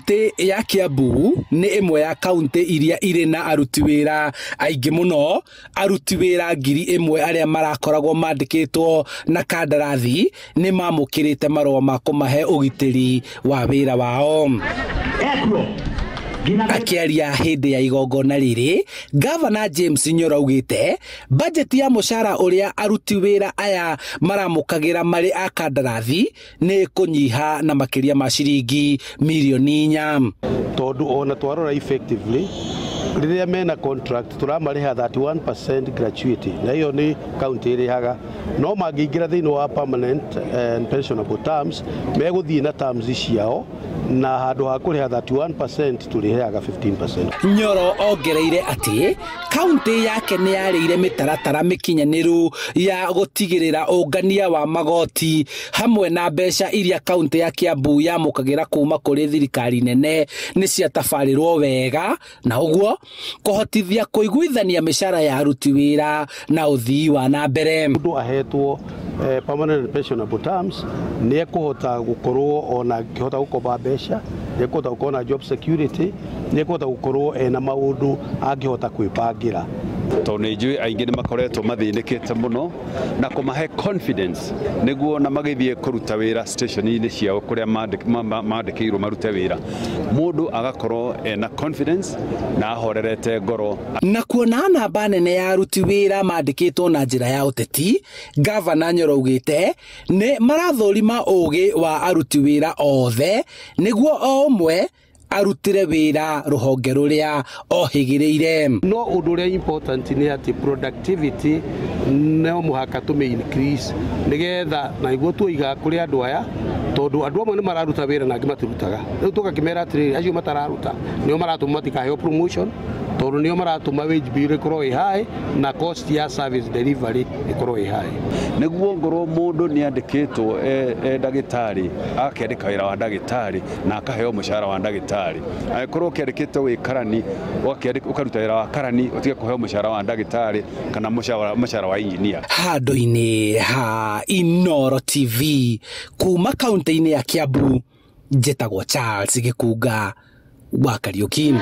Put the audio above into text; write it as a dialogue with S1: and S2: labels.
S1: Kaunti ya Kiambu nĩ ĩmwe ya kaunti iria irĩ na aruti wĩra aingĩ mũno, aruti wĩra 1,000 arĩa marakoragwo mandĩkĩtwo na kandarathi nĩ mamũkĩrĩte marũa ma kũmahe ũgitĩri wa wĩra wao. Akĩaria hĩndĩ ya igongona rĩrĩ, Gavana James Nyoro augĩte bajeti ya mũcara ũrĩa aruti wĩra aya maramũkagĩra marĩ a kandarathi nĩ kũnyiha na makĩria ma ciringi mirioni 4.
S2: Tondũ ona twarora effectively rĩrĩa mena contract tũramarĩha 31% gratuity na iyo nĩ county ĩrĩhaga, no mangĩingĩra thĩinĩ wa permanent and pensionable terms megũthiĩ na terms ciao na handũ ha kũrĩha 31% tũrĩheaga 15%.
S1: Nyoro ongereire atĩ kaunti yake nĩ yarĩire mĩtaratara mĩkinyanĩru ya gũtigĩrĩra ũngania wa magoti hamwe na mbeca iria kaunti ya Kiambu yamũkagĩra kuma kũrĩ thirikari nene nĩ ciatabarĩrwo wega, na ũguo kũhotithia kũiguithania mĩcara ya aruti wĩra na ũthii wa na mbere.
S2: Mũndũ ahetwo permanent pensionable terms nĩ ekũhota gũkorwo ona akĩhota gũkomba mbeca, nĩ ekũhota gũkorwo na job security, nĩ ekũhota gũkorwo ena maũndũ angĩhota kwĩbangĩra.
S3: Tondũ nĩ njũĩ aingĩ nĩ makoretwo mathĩnĩkĩte mũno na kũmahe confidence nĩguo na magĩthiĩ kũruta wĩra station-inĩ ciao kũrĩa mandĩkĩirwo marute wĩra, mũndũ agakorwo ena confidence na ahorerete ngoro.
S1: Na kuona namba nene ya aruti wĩra mandĩkĩtwo na njĩra ya ũteti, Gavana Nyoro augĩte nĩ marathũrima ũgĩ wa aruti wĩra othe nĩguo o ũmwe arutire wĩra rũhonge rũrĩa ohĩgĩrĩire.
S2: No ũndũ ũrĩa important nĩ atĩ productivity no mũhaka tũmĩ increase nĩgetha na nĩguo tuoiga kũrĩ andũ aya, tondũ andũ amwe nĩ mararuta wĩra na angĩ matirutaga. Rĩu tũgakĩmera atĩrĩrĩ, acio matararuta nĩo maratũma matikaheo promotion, tondũ nĩo maratũma wage bill ĩkorwo ĩ high na cost ya service delivery ĩkorwo ĩ high.
S3: Nĩguo ngorwo mũndũ nĩ andĩkĩtwo e ndagĩtarĩ, akĩandĩka wĩra wa ndagĩtarĩ na akaheo mũcara wa ndagĩtarĩ. Angĩkorwo ũkĩandĩkĩtwo wĩ karani, ũkaruta wĩra wa karani, ũtige kũheo mũcara wa ndagĩtarĩ kana mũcara wa engineer.
S1: Handũ-inĩ ha Inooro TV kuma kaunti-inĩ ya Kiambu, njĩtagwo Charles Gĩkunga wa Kariũki.